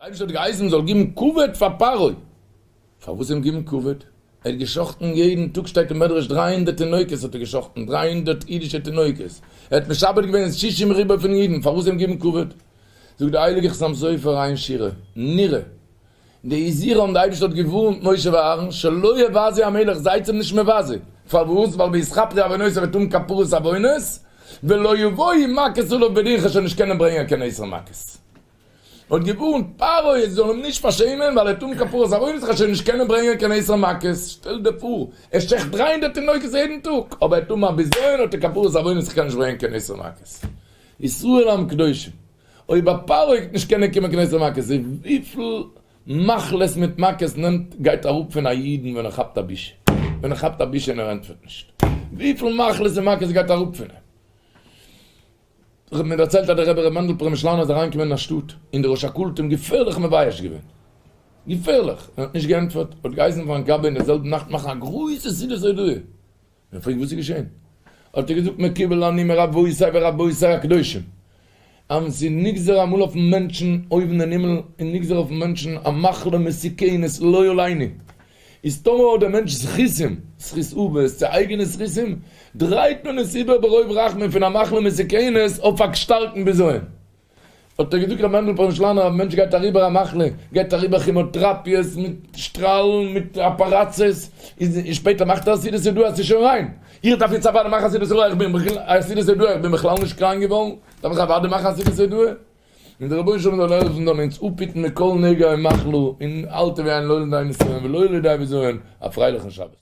אייבערשטער האט געהייסן מ'זאל גיבן כבוד פאר פרעה, פארוואס אים גיבן כבוד? ער האט גע'שחט'ן יעדן טאג שטייט אין מדרש 300 תינוקות האט ער גע'שחט'ן, 300 אידישע תינוקות, ער האט משעבד געווען שישים ריבוא פון אידן, פארוואס אים גיבן כבוד? זאגט דער הייליגער חתם סופר איין שורה, נראה די הזהירם די אייבערשטער האט געווארנט משה ואהרן שלא יבזה המלך זייטס אים נישט מבזה, פארוואס? ווייל ויתכפרו עוונותיו וועט האבן כפרת עוונות, ולא יבואו מכות עליו בדין כ'וועל שוין נישט קענען ברענגען קיין עשר מכות. האט געווארנט פרעה ער זאל אים נישט פארשעמען ווייל ער וועט האבן כפרת עוונות כ'וועל שוין נישט קענען ברענגען קיין עשר מכות, שטעל דיר פאר ער שעכט 300 תינוקות יעדן טאג אבער ער וועט האבן א בזיון האט ער כפרת עוונות כ'קען נישט ברענגען קיין עשר מכות. ישראל עם קדושים. אויב א פרעה וועט נישט קענען קומען קיין עשר מכות איז וויפיל מחלות מיט מכות נעמט גייט אראפ פון א אידן ווען ער כאפט א בושה ווען ער כאפט א בושה און ער ענטפערט נישט וויפיל מחלות און מכות גייט אראפ פון אים. מען דערציילט אז דער רבי ר' מענדל פרעמישלאנער איז אריינגעקומען אין א שטאט און דער ראש הקהל האט אים געפערליך מבייש געווען געפערליך און האט נישט געענטפערט האט געהייסן פארן גבאי אין דער זעלבן נאכט מאכן א גרויסע סעודת הודאה מען פרעגט וואס איז געשען? האט ער געזאגט מקובל אני מרבותי ורבותי הקדושים אז ס'איז נגזר אמאל אויפן מענטשן אויבן אין הימל איז נגזר אויפן מענטשן א מחלה מסוכנת לא עלינו, איז טאמער האט דער מענטש זכותים, זכות אבות צו אייגענע זכותים, דרייט מען עס איבער ברוב רחמים פון א מחלה מסוכנת אויף א שטארקן בזיון. האט ער געזאגט ר' מענדל פרעמישלאנער א מענטש גייט אריבער א מחלה, גייט אריבער כימאטראפיעס מיט שטראלן מיט אפאראציעס, איז שפעטער מאכט ער א סעודת הודאה אז ס'איז שוין ריין, איך דארף יעצט אוודאי מאכן א סעודת הודאה, איך בין בכלל א סעודת הודאה, איך בין בכלל נישט קראנק געווארן, דארף איך אוודאי מאכן א סעודת הודאה? און דער רבונו של עולם זאל העלפן זאל אונז אפהיטן מכל נגע ומחלה, און אל תביאנו לא לידי נסיון ולא לידי בזיון, א פרייליכן שבת.